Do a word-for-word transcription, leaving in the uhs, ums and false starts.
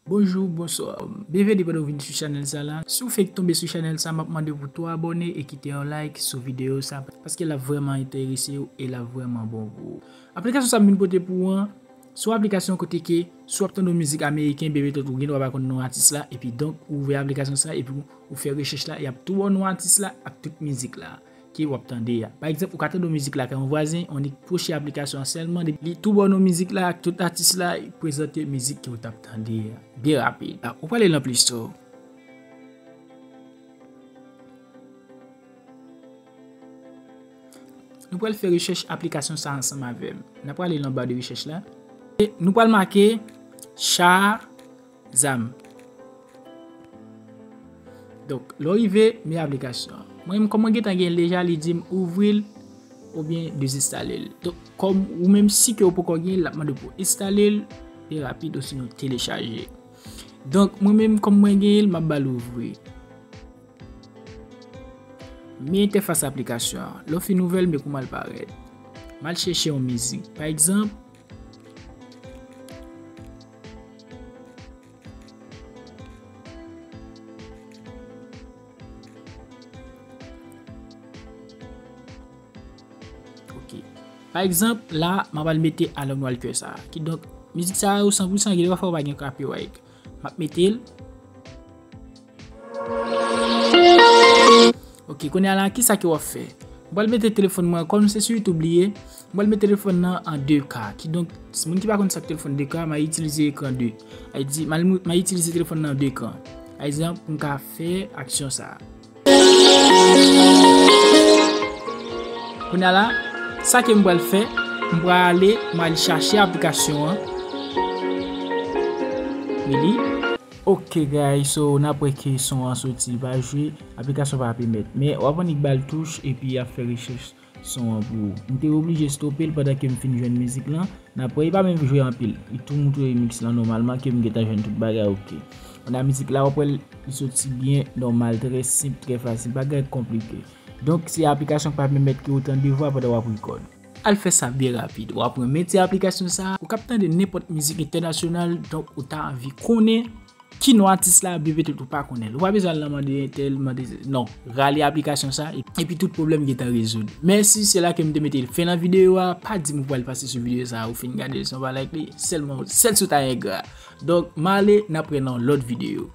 Bonjou, bonswa. Byenveni pandan w vin sou chanèl sa la. Si w fenk tonbe sou chanèl sa, m ap mande pou tou abòne e kite yon like sou videyo sa, paske l ap vrèman enterese w e l ap vrèman bon pou ou. Aplikasyon sa m vin pote pou ou an, se yon aplikasyon kote ke si w ap tande yon mizik ameriken, bebe tèt ou gen dwa pa konn non atis la, epi donk ou ouvè aplikasyon sa epi ou fè rechèch la, y ap tou ba w non atis la ak tout mizik la ke w ap tande a. Pa egzanp, ou ka tande yon mizik lakay yon vwazen, annik pwoche aplikasyon an sèlman, li tou ba w non mizik la ak tout atis la, prezante mizik ke w t ap tande a. Byen rapid. Ou prale nan Play Store. Nou pral fè rechèch aplikasyon sa ansanm avè m. N ap prale nan ba de rechèch la. E nou pral make Shazam. Donk, lè w rive, men aplikasyon an. Mwen menm, kòm mwen gentan gen l deja, li di m ouvri l oubyen dezenstale l. Donk, kòm ou menm si ke w poko gen l, l ap mande w pou w enstale l, pi rapid, osinon telechaje. Donk, mwen menm, kòm mwen gen l, m ap ba l ouvri. Men entèfas aplikasyon an. Lè w fin ouvè l, men kòman l parèt. M al chèche yon mizik. Pa egzanp, Ok. Pa egzanp, la, m ap al mete Alan Walker sa. Kidonk, mizik sa yo san pou san, gen de fwa w pa gen copyright. M ap mete l. Ok, kounye a la, kisa ke w ap fè? M pral mete telefòn mwen, kòm se sou YouTube li ye, m pral mete telefòn nan an de K. Kidonk, si moun ki pa konn sa k telefòn de K, m a itilize ekran de. A di, m a, m a itilize telefòn nan an de K. Pa egzanp, pou m ka fè aksyon sa. Kounye a la, sa ke m pral fè, m pral ale, m al chache aplikasyon an. Mili. Ok, guys, so, n ap wè ke son an soti, pa jwe, aplikasyon pa pèmèt. Men, w ap annik ba l touch, epi y ap fè rechèch son an pou ou. M te oblije stope l pandan ke m fin jwenn mizik lan. N ap wè, li pa menm jwe anpil. Li tou moutre remix lan nòmalman ke m gentan jwenn tout bagay ok. Kounye a mizik la, w ap wè l, li soti byen nòmal, trè senp, trè fasil, pa gen anyen k konplike. Donk, se aplikasyon k pa pèmèt ke w tande vwa pandan w ap record. Al fè sa byen rapid. W ap renmen ti aplikasyon sa a. Ou k ap tande nenpòt mizik entènasyonal, donk ou ta anvi konnen ki non atis la, byen petèt ou pa konnen l. Ou pa bezwen al nan mande entèl, mande, non. Rale aplikasyon sa, e-, epi tout pwoblèm gentan rezoud. Mèsi, se la ke m te mete fen nan videyo a. Pa di m ou pral pase sou videyo sa a, ou fin gade l san w pa like li. Sèlman, sèl sou ta engra. Donk, m ale, n ap wè nan lòt videyo.